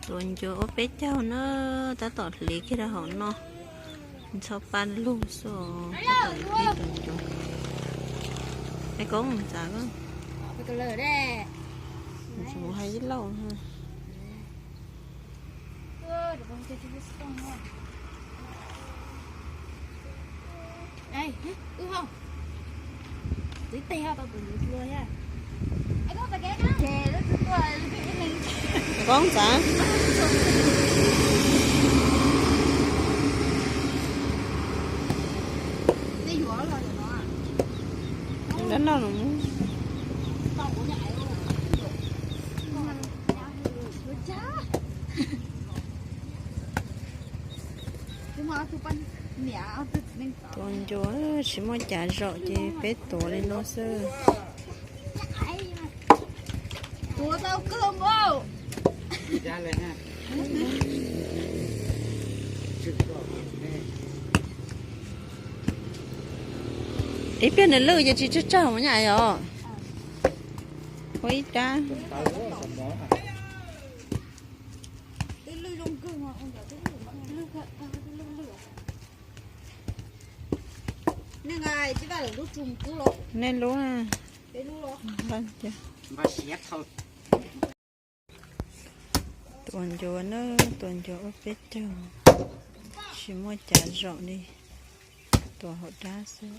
Tuav ncuav ua peb caug na, tab tom hliv kiag rau hauv no. Ntxhov pa lug xwb os, tab tom hliv tuav ncuav. Es koob ntxav, hais ib lauj. Koob ntxav. Dab no los. Tuav ncuav tsis muaj cav zom ces peb tuav li no xwb. Ib pliag nws lwj ces tsis tsawg tsawg mas nyaj os. Ua ib rab. Nej lub. Tuav ncuav na, tuav ncuav ua peb caug, tsis muaj cav zom li, tuav hauv dab xwb.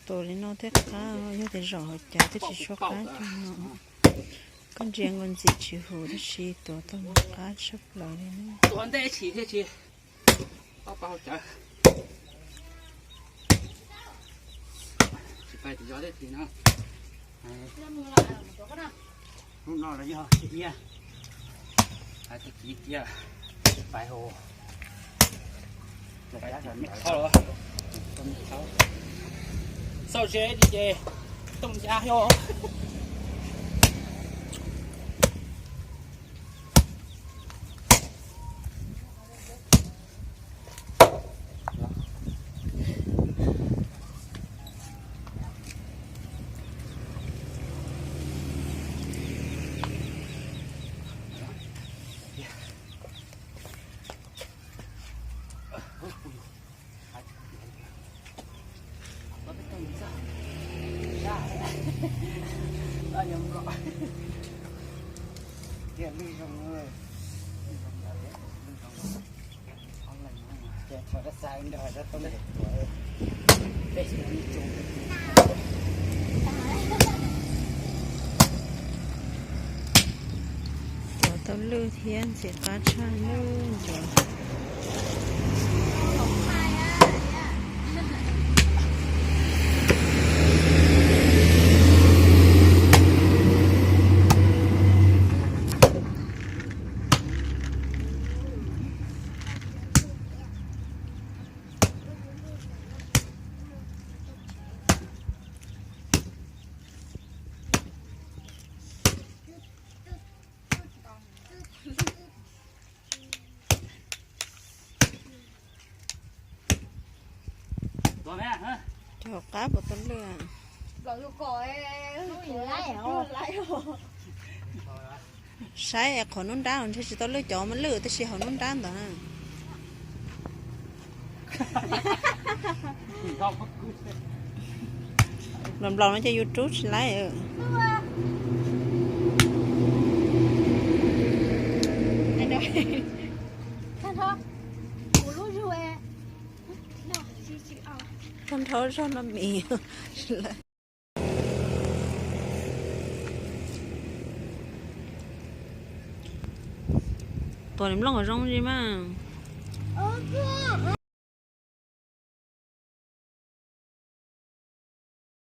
Tuav li no thiaj qab, yog tias zom hauv cav thiaj tsis tshua qab kiag no. Koj ntsia nkaus ntxim tsis huv tab sis tuav tau qab tshaj plaws li na. Tuav ntej chim thiaj tsis tau pa hauv cav. Tsis pais tim zos thiab tim no. Hnub no los yog tsis iab. Hais tag kis cia pais hauv. Xauj ze li ces tooj ya xyov. Tuav tau lwj thiab ntxim qab tshaj lwj ncuav. Cov qab puas tau lwj? Saib es qhov nruab nrab ntshe tsis tau lwj, cov mas lwj tab sis hauv nruab nrab ntawd na. Nplaum nplaum no ces YouTube tsis laib. Tag nrho zog no mis. Tuav nplooj zoo li mas.